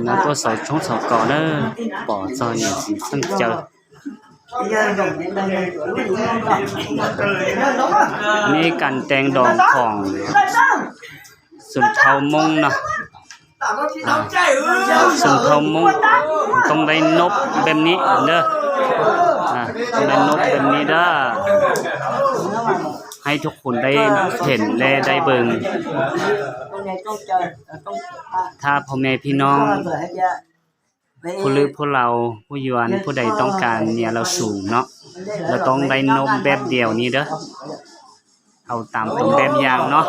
ນາໂຕເສົາຊົງເສົາເກົ່າເດີ ປໍເຈົ້າຫຍັງຊິເຊິ່ງເຈີ. ນີ້ການແຕ່ງດອງຂອງຊົນເຜົ່າມົ້ງເນາະ. ອ່າ ຊົນເຜົ່າມົ້ງຕ້ອງໄດ້ນົບແບບນີ້ເດີ ອ່າ ຕ້ອງໄດ້ນົບແບບນີ້ເດີ ໃຫ້ທຸກຄົນໄດ້ເຫັນ ແລະ ໄດ້ເບິ່ງ. ຖ້າພໍ່ແມ່ພີ່ນ້ອງ ຜູ້ລືຜູ້ລາວ ຜູ້ຍວນ ຜູ້ໃດຕ້ອງການເມຍລາວສູງເນາະ ລະຕ້ອງໄດ້ນົບແບບດຽວນີ້ເດີ. ເອົາຕາມເປັນແບບຢ່າງເນາ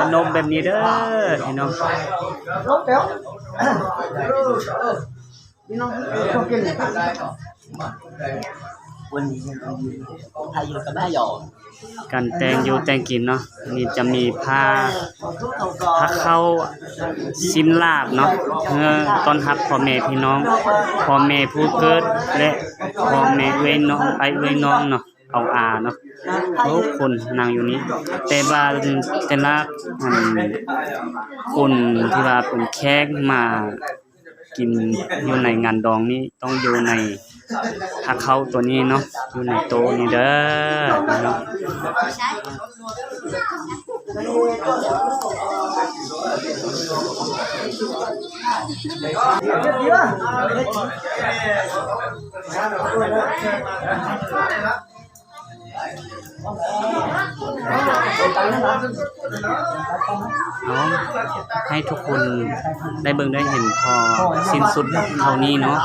ະ. ນົບແບບນີ້ເດີພີ່ນ້ອງ. ການແຕ່ງຢູ່ແຕ່ງກິນເນາະ ນີ້ຈະມີພາ ພາເຂົ້າ ຊີ້ນລາບເນາະ ເພື່ອຕ້ອນຮັບພໍ່ແມ່ພີ່ນ້ອງ ພໍ່ແມ່ຜູ້ເກີດ ແລະ ພໍ່ແມ່ເອື້ອຍນ້ອງ ອ້າຍເອື້ອຍນ້ອງເນາະ ເອົາອາເນາະ ທຸກຄົນນັ່ງຢູ່ນີ້. ແຕ່ວ່າແຕ່ລະ ອັນ ຄົນທີ່ວ່າເປັນແຂກມາ ກິນຢູ່ໃນງານດອງນີ້ ຕ້ອງຢູ່ໃນພາເຂົ້າໂຕນີ້ເນາະ ຢູ່ໃນໂຕນີ້ເດີເນາະ. ເນາະ ໃຫ້ທຸກຄົນໄດ້ເບິ່ງໄດ້ເຫັນພໍສິ້ນສຸດເທົ່ານີ້ເນາະ.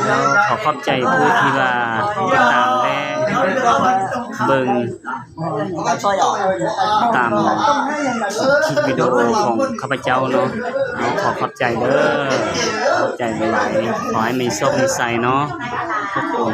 ແລ້ວຂໍຂອບໃຈຜູ້ທີ່ວ່າຕິດຕາມ ແລະ ເບິ່ງຕາມຄລິບວິດີໂອຂອງຂ້າພະເຈົ້າເນາະ. ເນາະ ຂໍຂອບໃຈເດີ ຂອບໃຈຫຼາຍໆ ຂໍໃຫ້ມີໂຊກມີໄຊເນາະທຸກຄົນ.